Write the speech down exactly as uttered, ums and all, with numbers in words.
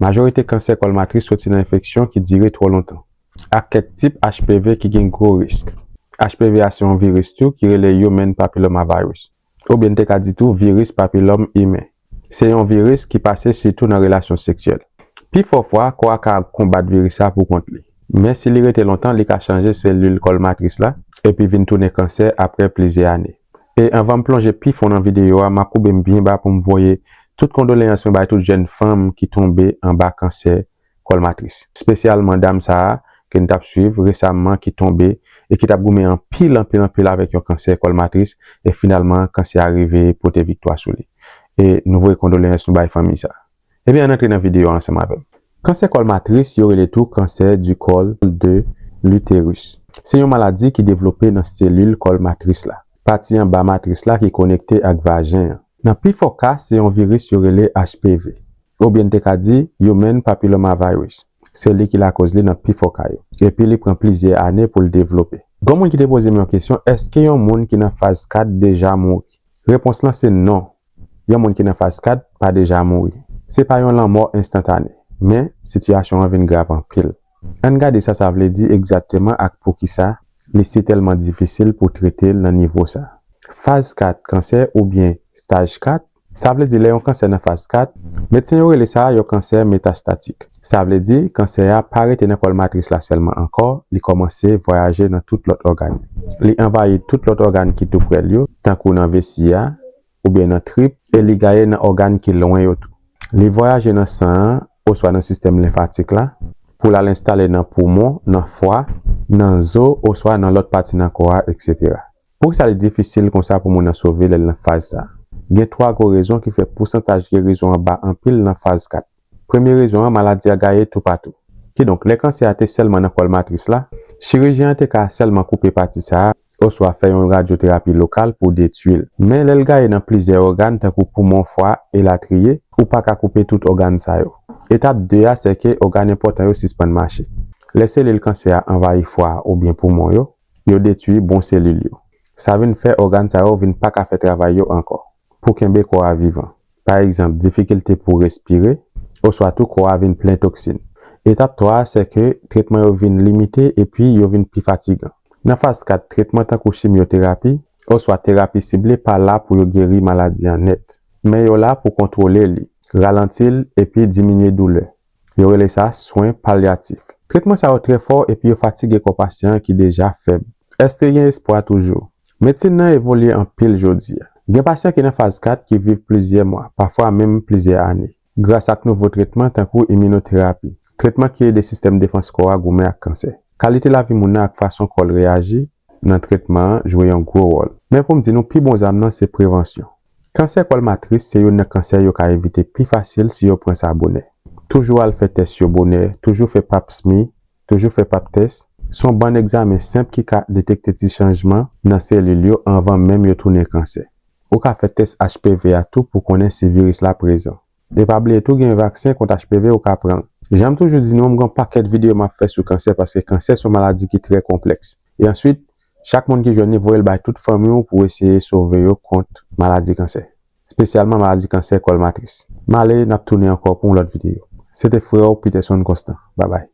Majorite kansè kòl matris soti nan enfeksyon ki dire twò lontan, ak kèk tip H P V ki gen gwo risk. H P V a se yon viris tou ki rele Human Papillomavirus, oubyen n te ka di tou viris papilòm imen. Se yon viris ki pase sitou nan relasyon seksyèl. Pifò fwa, kò a ka konbat viris sa pou kont li. Men si li rete lontan, li ka chanje selil kòl matris la, epi vin tounen kansè apre plizyè ane. E anvan m plonje pi fon nan videyo a, m ap koube m byen ba pou m voye tout kondoleyans mwen bay tout jèn fanm ki tonbe anba kansè kòl matris. Espesyalman dam sa a ke n t ap swiv resaman ki tonbe e ki t ap goumen anpil, anpil, anpil avèk yon kansè kòl matris, e finalman kansè a rive pote viktwa sou li. E nou voye kondoleyans nou bay fanmi sa a. Ebyen, ann antre nan videyo a ansanm avè m. Kansè kòl matris, yo rele tou kansè du col de l'utérus. Se yon maladi ki devlope nan selil kòl matris la, pati anba matris la ki konekte ak vajen an. Nan pifò ka, se yon viris yo rele H P V, oubyen n te ka di Human Papillomavirus. Se li ki lakoz li nan pifò ka yo. Epi li pran plizyè ane pou l devlope. Gon moun ki te poze m yon kesyon, èske yon moun ki nan faz kat deja mouri? Repons lan se non. Yon moun ki nan faz kat pa deja mouri. Se pa yon lanmò enstantane, men sitiyasyon an vin grav anpil. Ann gade sa sa vle di egzakteman ak poukisa li sitèlman difisil pou trete l nan nivo sa. Faz kat kansè oubyen staj kat, sa vle di lè yon kansè nan faz kat, medsen yo rele sa yon kansè metastatik. Sa vle di kansè a pa rete nan kòl matris la sèlman ankò, li kòmanse vwayaje nan tout lòt ògàn. Li anvayi tout lòt ògàn ki tou prè l yo, tankou nan vesi a, oubyen nan trip, e li gaye nan ògàn ki lwen yo tou. Li vwayaje nan san an, oswa nan sistèm lenfatik la, pou l al enstale nan poumon, nan fwa, nan zo, oswa nan lòt pati nan kò a, etsetera. Poukisa li difisil konsa pou moun nan sove lè l nan faz sa a? Gen twa gwo rezon ki fè pousantaj gerizon an ba anpil nan faz kat. Premye rezon an, maladi a gaye toupatou. Kidonk, lè kansè a te sèlman nan kòl matris la, chirijyen an te ka sèlman koupe pati sa a, oswa fè yon radyoterapi lokal pou detwi l. Men lè l gaye nan plizyè ògàn, tankou poumon, fwa, elatriye, ou pa ka koupe tout ògàn sa yo. Etap de a, se ke ògàn enpòtan yo sispann mache. Lè selil kansè a anvayi fwa a oubyen poumon yo, yo detwi bon selil yo. Sa vin fè ògàn sa yo vin pa ka fè travay yo ankò pou kenbe kò a vivan. Pa egzanp, difikilte pou respire, oswa tou kò a vin plen toksin. Etap twa a, se ke tretman yo vin limite epi yo vin pi fatigan. Nan faz kat, tretman tankou chimyoterapi oswa terapi sible pa la pou yo geri maladi an nèt, men yo la pou kontwole li, ralanti l epi diminye doulè. Yo rele sa swen palyatif. Tretman sa yo trè fò epi yo fatige kò pasyan an ki deja fèb. Èske gen espwa toujou? Medsin nan evolye anpil jodi a. Gen pasyan ki nan faz kat ki viv plizyè mwa, pafwa menm plizyè ane, gras ak nouvo tretman tankou iminoterapi, tretman ki ede sistèm defans kò a goumen ak kansè. Kalite lavi moun nan ak fason kò l reyaji nan tretman an jwe yon gwo wòl. Men pou m di nou, pi bon zam nan se prevansyon. Kansè kòl matris se youn nan kansè yo ka evite pi fasil si yo pran sa bonè. Toujou al fè tès yo bonè, toujou fè pap smear, toujou fè pap tès. Se yon bann egzamen senp ki ka detekte ti chanjman nan selil yo anvan menm yo tounen kansè. Ou ka fè tès H P V a tou pou konnen si viris la prezan. E pa bliye tou, gen vaksen kont H P V ou ka pran. Jan m toujou di nou, m gen yon pakèt videyo m ap fè sou kansè paske kansè se yon maladi ki trè konplèks. E answit, chak moun ki jwenn li, voye l bay tout fanmi w pou eseye sove yo kont maladi kansè, espesyalman maladi kansè kòl matris. M ale, n ap tounen ankò pou yon lòt videyo. Se te frè w Peterson Constant. Babay.